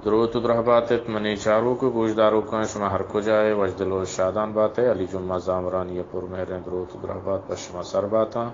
دروت و درہبات ات منی چاروک و گوشداروکاں، شما ہر کجا ئے وشدل و شادان بات ئے۔ علی جمعہ زامرانی ء پر مہریں دروت و درہبات پہ شما سر باتاں۔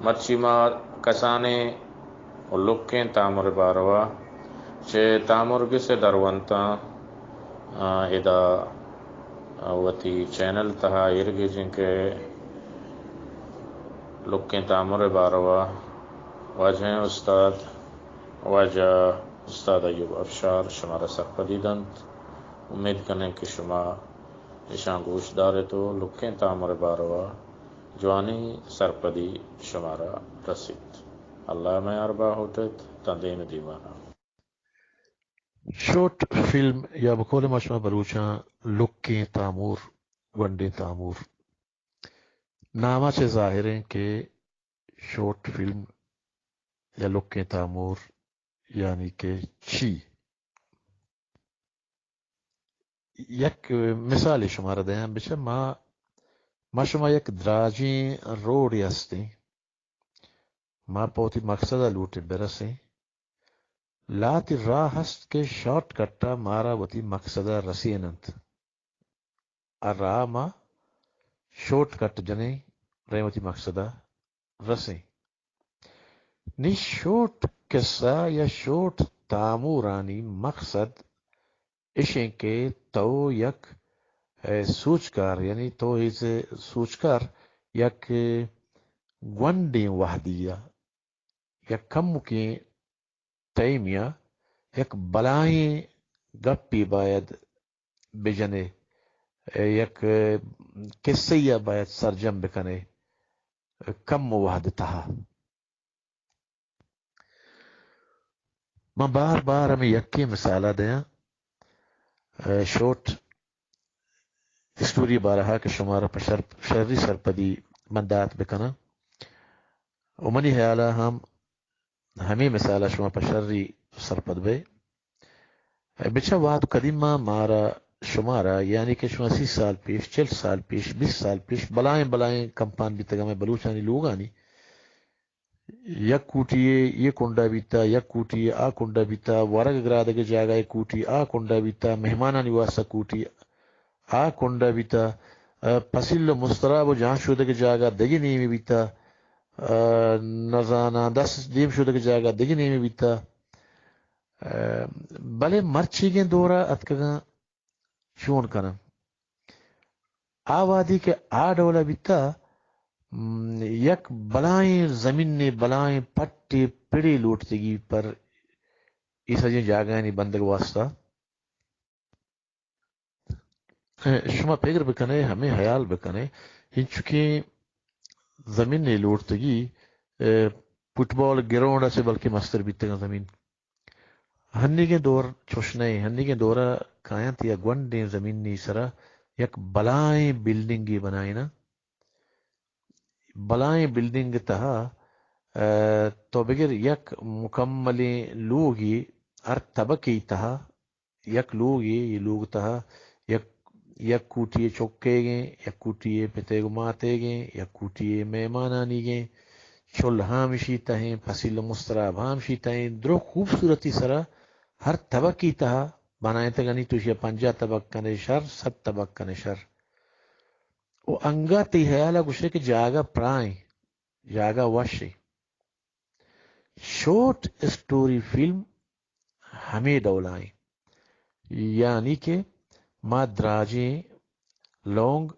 مرچی ما کسانیں و لکیں تامر باروا چہ تامر گس ء درونتاں، آ، ادا، آ، وتی چینل تہا ایر گیجیں کہ لکیں تامر باروا واجہیں استاد، واجہ استاد ایوب افشار شمارا سرپدی دنت۔ امید کنیں کہ شما اشاں گوش دارت و لکیں تامر باروا جوانیں سرپدی شمارا رسیت۔ اللہ میار باہوٹ ات تاں دیم دیوانا۔ شارٹ فلم یا بقول ما شما بلوچاں لکیں تامور، گونڈیں تامور۔ ناما چہ ظاہریں کہ شارٹ فلم یا لکیں تامور یعنی کہ چی؟ یک مثالے شمارا دیاں، بچہ ما، ما شما یک دراجیں روڈے ہستیں، ما پہ وتی مقصد ء لوٹیں برسیں، لہتے راہ ہست کہ شارٹ کٹ ء مارا وتی مقصد ء رسیننت۔ ء راہ ما شارٹ کٹ جنیں، رئیں وتی مقصد ء رسیں۔ نی شارٹ قصہ یا شارٹ تامورانی مقصد اشیں کہ تو یک، اے، سوچکار، یعنی تو ایز اے سوچکار یک گونڈیں وہدی ء یک کمکیں ٹائمے ء یک بلاہیں گپے باید بجنے، یک قصہ ء باید سرجم بکنے کم وہد تہا۔ من بار بار ہمے یکیں مثال ء دیاں، اے، شارٹ اسٹوری بارہ ء کہ شمارا پہ شر-، شری سرپدی من دات بکناں۔ و منی خیال ء ہم ہمے مثال ء شما پہ شری سرپد بئے۔ بچہ وہد قدیم ء مارا شمارا، یعنی کہ شما سی سال پیش، چل سال پیش، بیست سال پیش بلائیں بلائیں کمپان بیتگ ہمے بلوچانی لوگانی، یک کوٹی یے اے کنڈا بیتا، یک کوٹی یے آ کنڈا بیتا، ورگ گرادگ جاگہ یے کوٹی آ کنڈا بیتا، مہمانانی واسطہ کوٹی آ کنڈا بیتا، ء، پسیل و مستراب و جان شودگ جاگہ دگہ نیمے بیتا، ء، نزاناں دست دیم شودگ جاگہ دگہ نیمے بیتا۔ ء، بلے مرچیگیں دورا اتکگاں چون کناں؟ آ وہدی کہ آ ڈولا بیتا، م، یک بلائیں زمینے، بلائیں پٹے پڑے لوٹتگی پر اے سجیں جاگہانی بندگ واسطہ۔ اے، شما پگر بکنے، ہمے خیال بکنے، انچکیں زمینے لوٹتگی، اے، فٹبال گراؤنڈ ء چہ بلکیں مستر بیتگاں زمین۔ ہنیگیں دور چوش نہ ایں۔ ہنیگیں دور ء کاینت یا گونڈیں زمینی سرا یک بلائیں بلڈنگے بنائیناں۔ بلائیں بلڈنگ تہا، ء، تو بگر یک مکملیں لوگے ہر طبقے تہا یک لوگے، اے لوگ تہا یک، یک کوٹی چکیگیں، یک کوٹی پتیگ و ماتیگیں، یک کوٹی مہمانانیگیں، چل ہامشی تہیں، پسیل و مستراب ہامشی تہیں، درو خوبصورتی سرا ہر طبقی تہا بنائینتگانی، تو اشیا پنجاہ طبق کنے شر، صد طبق کنے شر۔ و انگا تئی خیالا گوشے کہ جاگہ پرائیں، جاگہ وشیں۔ شارٹ اسٹوری فلم ہمے ڈولائیں، یعنی کہ ما دراجیں لانگ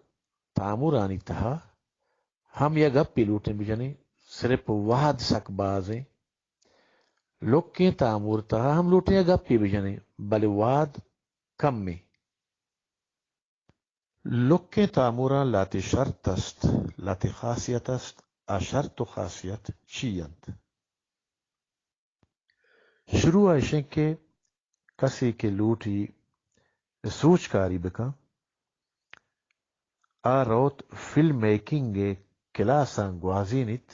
تامرانی تہا ہم یک گپے لوٹیں بجنیں، صرف وہد سک بازیں۔ لکیں تامر تہا ہم لوٹیں یک گپے بجنیں، بلے وہد کمیں۔ لکیں تامراں لہتے شرط است، لہتے خاصیت است، آ شرط و خاصیت چی انت؟ شروع ء اشیں کہ کسے کہ لوٹی سوچکاری بکن، آ روت فلم میکنگ ء کلاساں گوازینیت،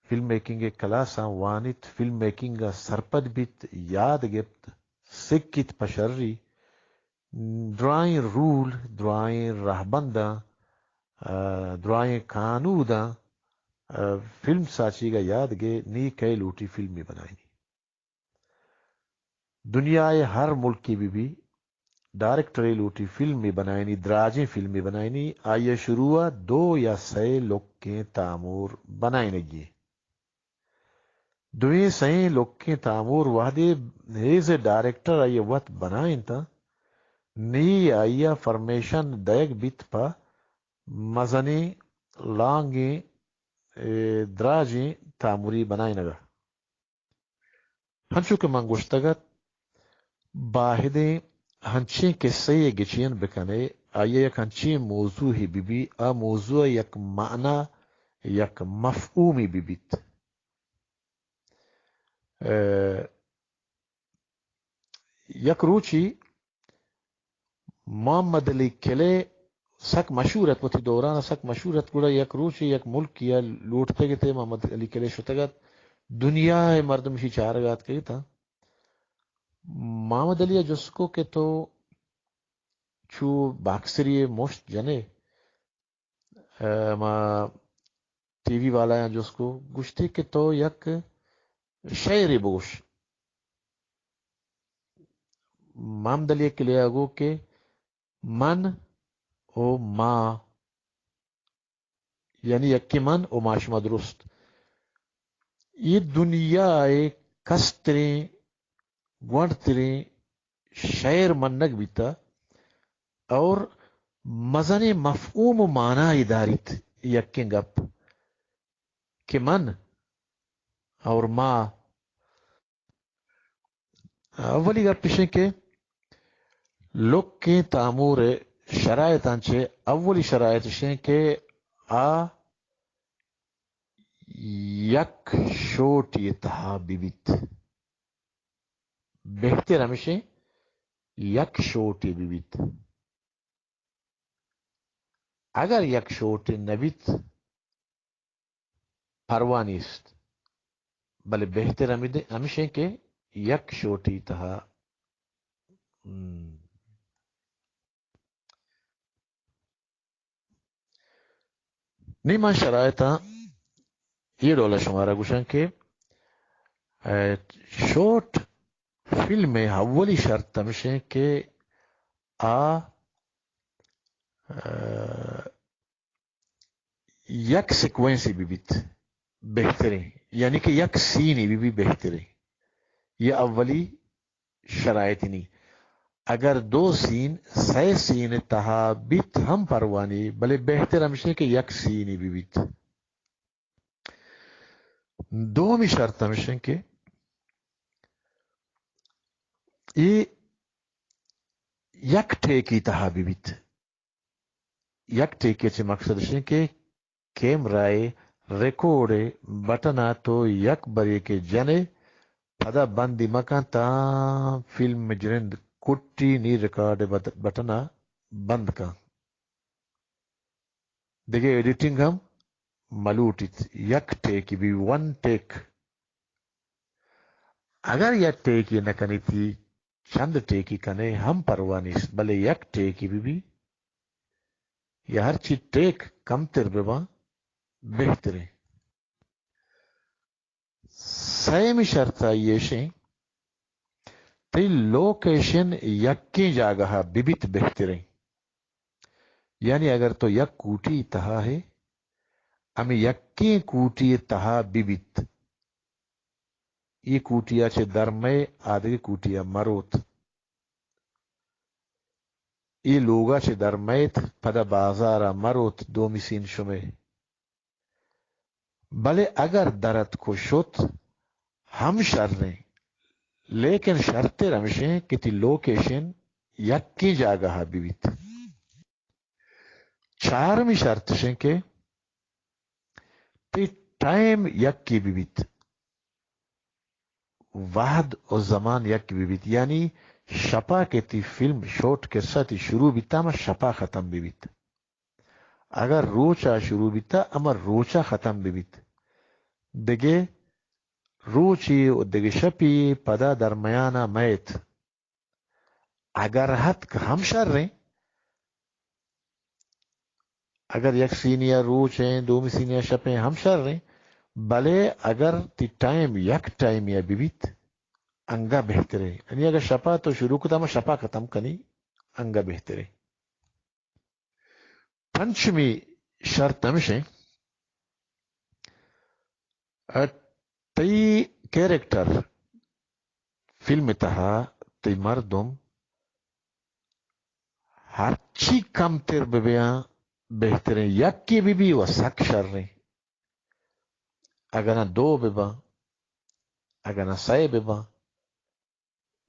فلم میکنگ ء کلاساں وانیت، فلم میکنگ ء سرپد بیت، یاد گپت، سکیت پہ شری، درائیں رول، درائیں رہبنداں، ء، درائیں کانوداں، ء، فلم ساچیگ ء یاد گے نی کئے لوٹی فلمے بنائینی۔ دنیا ءِ ہر ملکے بہ بی، ڈائریکٹرے لوٹی فلمے بنائینی، دراجیں فلمے بنائینی، آئی ءِ شروع ءَ دو یا سئے لکیں تامور بنائینگی۔ دوئیں سئیں لکیں تامور وہدے ایز اے ڈائریکٹر آئی ءَ وت بنائینتاں، نی آئی ءَ فرمیشن دئیگ بیت پہ مزنیں، لانگیں، اے، دراجیں تامری بنائینگ ءَ۔ ہنچو کہ من گوشتگ ات، باہدیں ہنچیں کسہ یے گچین بکنے، آئی ءَ یک ہنچیں موضوعے بہ بی، آ موضوع ءَ یک معنا، یک مفہومے بہ بیت۔ اے، یک روچی محمد علی کلے سک مشہور ات، وتی دوران ءَ سک مشہور ات، گڑا یک روچے یک ملکے ءَ لوٹتگ ات، محمد علی کلے شتگ ات، دنیا ءِ مردم اشی چارگ ءَ اتکگ اتاں۔ محمد علی ءَ جست کو کہ تو چو باکسری ءَ مشت جنے؟ اے، ما ٹی وی والایاں جست کو، گوشتی کہ تو یک شعرے بگوش۔ محمد علی کلے ءَ گو کہ من و ما، یعنی یکے من و ما شما، درست۔ اے دنیا ءِ کستریں، گونڈتریں شعر منگ بیتا اور مزنیں مفہوم و معنی داریت۔ یکیں گپ کہ من اور ما، اولی گپ اش انت کہ لکیں تامور ءِ شرائطاں چہ اولی شرائط اش انت کہ آ یک شوٹی ءِ تہا بہ بیت۔ بہتر ہمیش انت یک شوٹے بہ بیت۔ اگر یک شوٹے نہ بیت، پرواہ نیست، بلے بہتر ہمے دے-، ہمیش انت کہ یک شوٹی تہا، ہم، نی من شرائطاں اے ڈول ءَ شمارا گوشاں کہ، اے، شوٹ فلم ءِ اولی شرط ہمیش انت کہ آ، اے، یک سیکوینسے بہ بیت بہتریں، یعنی کہ یک سینے بہ بیت بہتریں۔ یہ اولی شرائط نی۔ اگر دو سین، سئے سین تہا بیت ہم پرواہ نی، بلے بہتر ہمیش انت کہ یک سینے بہ بیت۔ دومی شرط ہمیش انت کہ اے یک ٹیکی تہا بہ بیت۔ یک ٹیکی چہ مقصد اش انت کہ کیمرہ ءِ ریکارڈ ءِ بٹن ءَ تو یک بریکے جن ئے، پدا بندی مکن تاں فلم جنند کٹی، نی ریکارڈ ءِ بٹ-، بٹن ءَ بند کن۔ دگہ ایڈیٹنگ ہم ملوٹیت، یک ٹیکی بہ بی، ون ٹیک۔ اگر یک ٹیکی نہ کنیتی، چند ٹیکی کنے ہم پرواہ نیست، بلے یک ٹیکی بہ بی یا ہرچی ٹیک کمتر بہ باں بہتریں۔ سیمی شرط آئی ایشیں، تئی لوکیشن یکیں جاگہ ءَ بہ بیت بہتریں۔ یعنی اگر تو یک کوٹی تہا ہے، ہمیں یکیں کوٹی تہا بہ بیت۔ اے کوٹی ءَ چہ در مئے، آ دگہ کوٹی ءَ مروت۔ اے لوگ ءَ چہ در مئیت، پدا بازار ءَ مروت، دومی سین شمئے۔ بلے اگر در اتک و شت ہم شریں، لیکن شرتر ہمیشیں کہ تئی لوکیشن یکیں جاگہ ءَ بہ بیت۔ چارمی شرط اش انت کہ تئی ٹائم یکے بہ بیت، وہد و زمان یکے بہ بیت، یعنی شپا کہ تئی فلم شوٹ کسہ تئی شروع بیتا، ہما شپا ختم بہ بیت۔ اگر روچا شروع بیتا، ہما روچا ختم بہ بیت۔ دگہ روچے و دگہ شپے پدا درمیانا مئیت۔ اگر ہتک ہم شریں، اگر یک سینیا روچیں، دومی سینیا شپیں ہم شریں، بلے اگر تئی ٹائم یک ٹائمیا بہ بیت، انگا بہتریں۔ یعنی اگر شپا تو شروع کتا، ما شپا ختم کنی، انگا بہتریں۔ پنچمی شرط ہمشیں، ا، تئی کیریکٹر فلم تہا، تئی مردم ہرچی کمتر بہ بیاں بہتریں، یکے بہ بی و سک شریں، اگاں دو بہ باں، اگاں سئے بہ باں،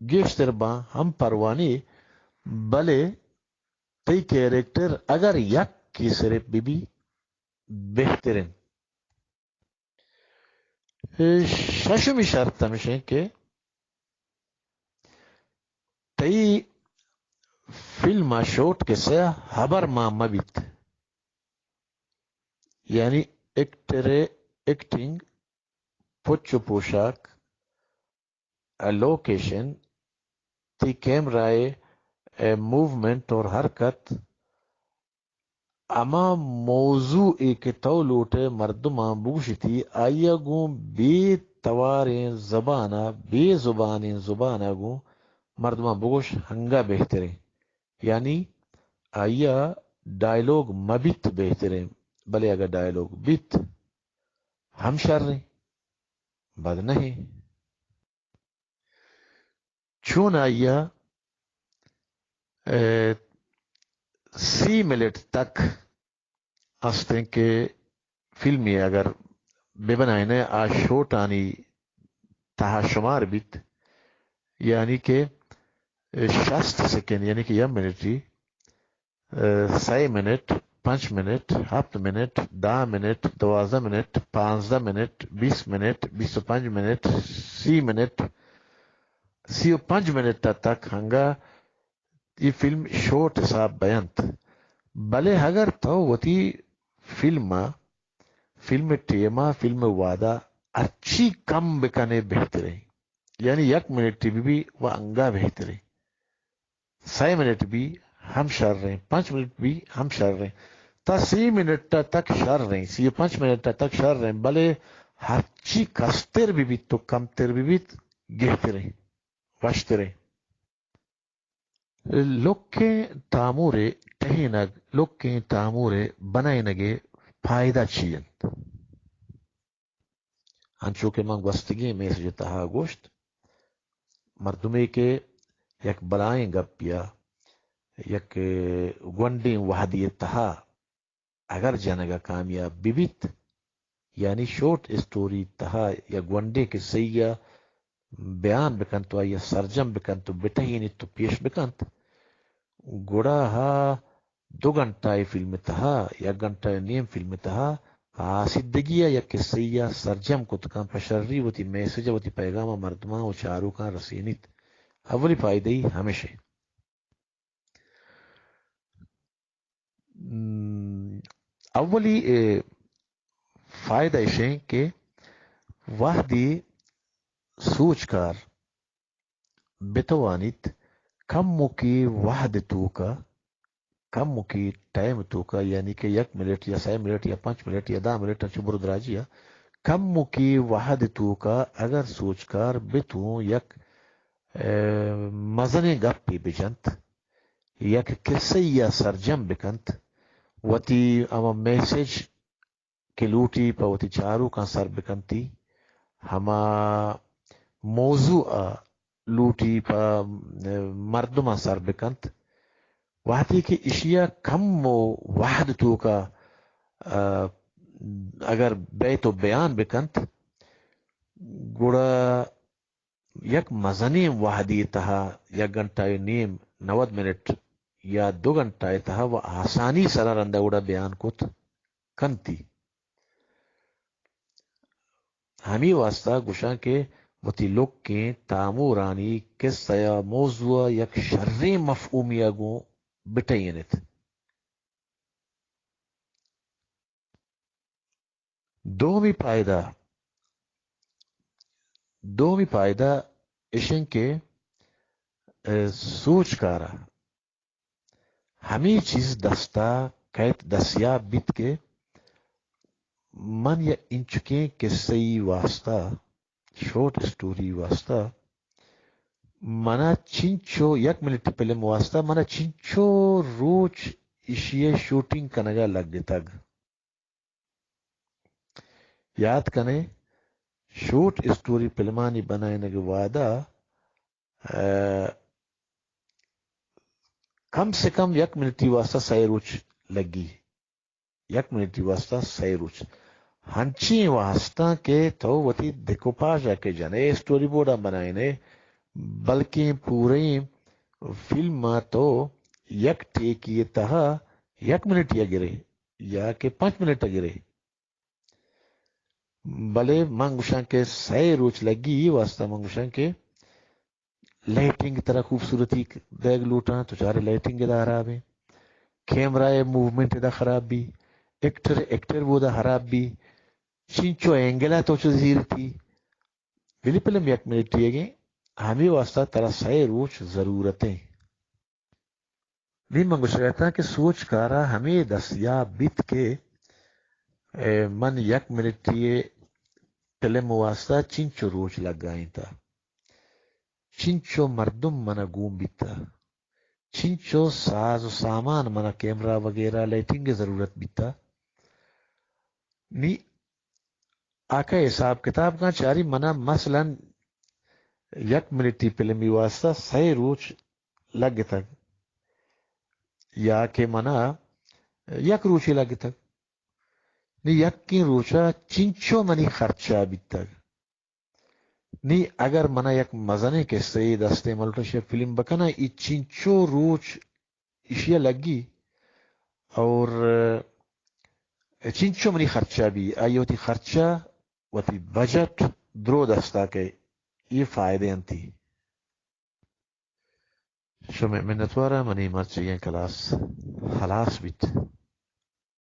گیشتر باں ہم پرواہ نی، بلے تئی کیریکٹر اگر یکے صرف بہ بی بہتریں۔ ششمی شرط ہمشیں کہ تئی فلم ء شوٹ کسہ ء ہبر مان مہ بیت، یعنی ایکٹر ء ایکٹنگ، پچ و پوشاک، ء لوکیشن، تئی کیمرہ ء موومنٹ اور حرکت، ہما موضوع ء کہ تو لوٹ ئے مردماں بگوشیتی، آئی ء گوں بے تواریں زبان ء، بے زبانیں زبان ء گوں مردماں بگوش، ہنگا بہتریں۔ یعنی آئی ء ڈائیلاگ مہ بیت بہتریں، بلے اگاں ڈائیلاگ بیت ہم شریں، بد نہ ایں۔ چون آئی ء، اے، سی منٹ تک استیں کہ فلمے اگر بہ بنائینئے، آ شوٹانی تہا شمار بیت، یعنی کہ شست سیکنڈ، یعنی کہ یک منٹی، اے، سئے منٹ، پنچ منٹ، ہپت منٹ، دہ منٹ، دوازدہ منٹ، پانزدہ منٹ، بیست منٹ، بیست و پنچ منٹ، سی منٹ، سی و پنچ منٹ ء تک ہنگا اے فلم شارٹ حساب بینت۔ بلے اگر تو وتی فلم ء، فلم ٹیم ء، فلم وہد ء ہرچی کم بکنے بہتریں۔ یعنی یک منٹ بہ بی و انگا بہتریں۔ سئے منٹ بی ہم شریں، پنچ منٹ بی ہم شریں، تا سی منٹ ء تک شریں، سی و پنچ منٹ ء تک شریں، بلے ہرچی کستر بہ بیت و کمتر بہ بیت، گہتریں، وشتریں۔ لکیں تامورے ٹہینگ، لکیں تامورے بنائینگ ء فائدہ چی انت؟ انچو کہ من گوستگیں میسج ء تہا گوشت، مردمے کہ یک بلائیں گپے ء یک گونڈیں وہدے ء تہا اگر جنگ ء کامیاب بہ بیت، یعنی شارٹ اسٹوری تہا یک گونڈیں کسہ ء بیان بکنت و آئی ء سرجم بکنت و بٹہینیت و پیش بکنت، گڑا آ دو گھنٹہ ء فلم ء تہا، یک گھنٹہ ء نیم فلم ء تہا، آسیدگی ء یک کسہ ء سرجم کت کن، پہ شری وتی میسج ء وتی پیغام ء مردماں و چاروکاں رسینیت۔ اولی فائدہ ای ہمیش انت۔ م، اولی، اے، فائدہ اش انت کہ وہدے سوچکار بتوانیت کموکے وہد توکا، کموکے ٹائم توکا، یعنی کہ یک منٹ یا سئے منٹ یا پنچ منٹ یا دہ منٹ انچو برو دراجی ء، کموکے وہد توکا اگر سوچکار بتوں یک، اے، مزنیں گپے بجنت، یک کسہ ء سرجم بکنت، وتی ہما میسج کہ لوٹی پہ وتی چاروکاں سر بکنتی، ہما موضوع ء لوٹی پہ مردماں سر بکنت، وہدے کہ اشی ء کم و وہد توکا، ا، اگر بیت و بیان بکنت، گڑا یک مزنیں وہدے تہا یک گھنٹہ ء نیم، نود منٹ یا دو گھنٹہ ء تہا و آسانی سرا رندا گڑا بیان کت کنتی۔ ہمے واسطہ گوشاں کہ وتی لکیں تامورانی کسہ ء موضوع ء یک شریں مفہومے ء گوں بٹہینیت۔ دومی پائدہ، دومی پائدہ اش انت کہ، اے، سوچکار ء ہمے چیز دست ء کئیت، دستیاب بیت کہ من یک انچکیں کسہ ای واسطہ، شارٹ اسٹوری واسطہ منا چنچو یک منٹی فلم واسطہ منا چنچو روچ ایشی ءِ شوٹنگ کنگا لگتگ۔ یاد کنے، شورٹ اسٹوری فلمانی بنائینگ وہدا، ءَ، کم سے کم یک منٹی واسطہ سئے روچ لگی۔ یک منٹی واسطہ سئے روچ۔ ہنچیں واسطہ کہ تو وتی ڈیکوپاژ ءَ کہ جنے، اسٹوری بورڈ ءَ بنائینے، بلکیں پوریں فلم ءَ تو یک ٹیکی ءِ تہا یک منٹی ءَ گرے یا کہ پنچ منٹ ءَ گرے۔ بلے من گوشاں کہ سئے روچ لگی، اے واسطہ من گوشاں کہ لائٹنگ ترا خوبصورتی دیگ لوٹاں، تو چارے لائٹنگ ادا خراب ایں، کیمرہ ءِ موومنٹ ادا خراب بی، ایکٹر، ایکٹر بودا خراب بی، چنچو اینگل ءَ تو چو زیرتی، بلے فلم یک منٹی ئیگیں، ہمے واسطہ ترا سئے روچ ضرورت ایں۔ نی من گوشگ ءَ اتاں کہ سوچ کارا ہمے دستیاب بیت کہ، اے، من یک منٹی ءِ فلم واسطہ چنچو روچ لگائینتا، چنچو مردم منا گون بیتا، چنچو ساز و سامان منا، کیمرہ وغیرہ، لائٹنگ ءِ ضرورت بیتا۔ نی آ کہ حساب کتاب کن چاری، منا مثلاً یک منٹی فلمی واسطہ سئے روچ لگتگ یا کہ منا یک روچے لگتگ۔ نی یکیں روچا چنچو منی خرچہ بیتگ۔ نی اگر منا یک مزنیں قصہ یے دستے، من لوٹاں ایشی ءَ فلم بکناں، اے چنچو روچ ایشی ءَ لگی اور چنچو منی خرچہ بی، آئی وتی خرچہ، وتی بجٹ درو دستا کئے، اے فائدے انتی۔ شمئے منتواراں، منی مرچیگیں کلاس ہلاس بیت۔